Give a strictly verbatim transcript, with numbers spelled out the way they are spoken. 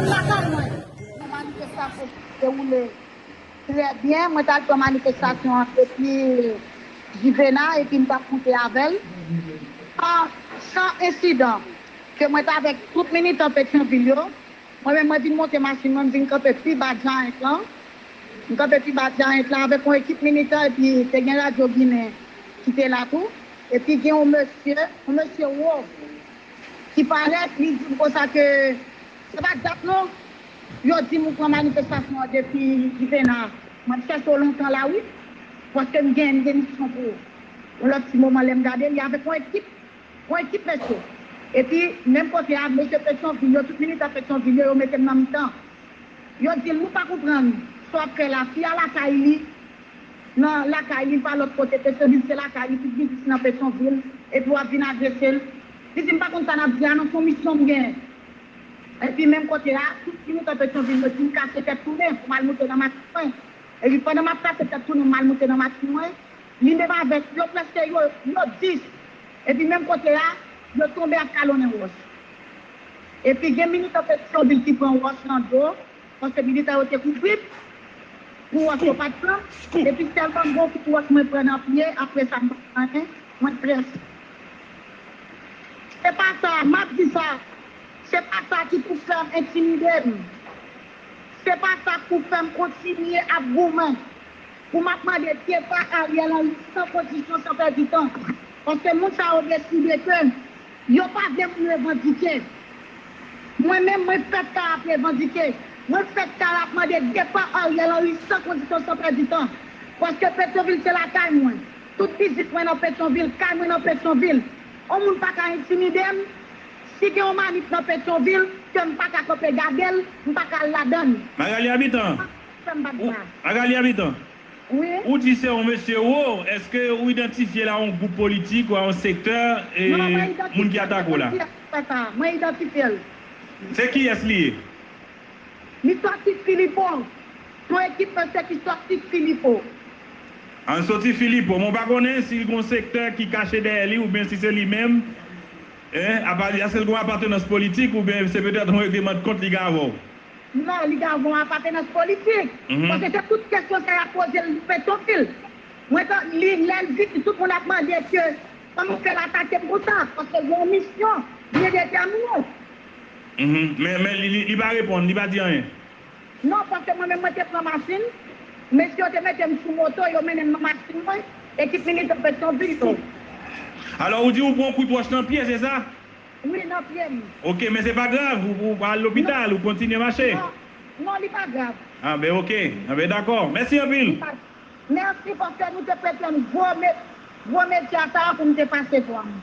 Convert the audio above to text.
Lakay mwen, yon manifestasyon ki dewoule trè byen. Mwen t al pran manifestasyon an depi Jivena epi m t ap moute avè l. San, san ensidan, ke mwen t avèk tout militan Petyonvil yo. Mwen menm, mwen vin monte machin mwen, m vin kanpe pi ba Giant lan. M kanpe pi ba Giant lan avèk yon ekip militan, epi te gen Radyo Ginen ki te la tou. Epi gen yon mesye, yon mesye wo ki parèt, li di m konsa ke se pa dat non. Yo di m ou pran manifestasyon an depi Jivena. Mwen ap chèche w lontan la wi. Paske m gen, m gen misyon pou yon lòt ti moman lè m gade li avèk yon ekip. Yon ekip mesye. Epi, menm kote a, mesye Petyonvil yo, tout militan Petyonvil yo, yo mete m nan mitan. Yo di l, nou pa konprann sa w ap fè la. Fi a lakay li, nan lakay li, li pa lòt kote. Petyonvil se lakay li, tout biznis nan Petyonvil. Epi w ap vin agrese l. Li di, m pa konn sa n ap di a, non, se yon misyon m gen. Epi, menm kote a, tout militan Petyonvil yo di m kase tèt tounen pou m al moute nan machin mwen. Epi pandan m ap kase tèt tounen, m al moute nan machin mwen, li menm avèk yo, prèske yo, yo dis. Epi menm kote a, yo tonbe ap kalonnen wòch. Epi gen militan Petyonvil ki pran wòch nan do, paske militan yo te kouvri pou wòch yo pa t pran. Epi sèlman gwo kout wòch mwen pran nan pye, apre sa m pa pran anyen, mwen prèske. Se pa sa, m ap di sa. Se pa sa ki pou fè m entimide m. Se pa sa k pou fè m kontinye ap goumen pou m ap mande depa Ariel Henry san kondisyon, san pèdi tan. Paske moun sa yo deside ke yo pa vle moun revandike. Mwen menm, mwen fèk ka ap revandike. Mwen fèk ka ap mande depa Ariel Henry san kondisyon, san pèdi tan. Paske Petyonvil se lakay mwen. Tout biznis mwen nan Petyonvil, kay mwen nan Petyonvil. Yon moun pa ka entimide m. Si gen yon manif nan Petyonvil, ke m pa ka kanpe gade l, m pa ka al ladan l. Magali Habitant. Sa m pa t ou, sa. Magali Habitant. Wi. Ou di se yon mesye wo, èske ou idantifye l a yon gwoup politik ou a yon sektè, e, non, mwen idantifye moun ki atake w la? Mwen idantifye l. Se kiyès li ye? Li sòti Filipo. Se yon ekip mesye ki sòti Filipo. An soti Filipo, men w pa konnen si l gen yon sektè ki kache dèyè li oubyen si se li menm, en, apa, èske l gen yon apatenans politik oubyen se petèt yon regleman de kont li gen avè w? Non, li gen yon apatenans politik. Mhm. Paske se tout kesyon sa y ap poze l Petyonvil. Mwen, li, lè l vini, tout moun ap mande ke kòman w fè l atake m konsa, paske l gen yon misyon byen detèmine. Mhm. Men, men li, li, li pa reponn, li pa di anyen. Non, paske mwen menm, mwen te pran machin. Mesye yo te mete m sou moto, yo mennen m nan machin mwen. Ekip militan Petyonvil tou. Alò, ou di ou pran kout wòch nan pye, se sa? Wi, nan pye m. Ok, men se pa grav. Ou, ou al lopital, ou kontinye mache. Non, non, li pa grav. A ben, ok. A ben, dakò. Mèsi anpil. Li pa, mèsi paske nou te prete m gwo me-, gwo medya sa a pou m te pase pran.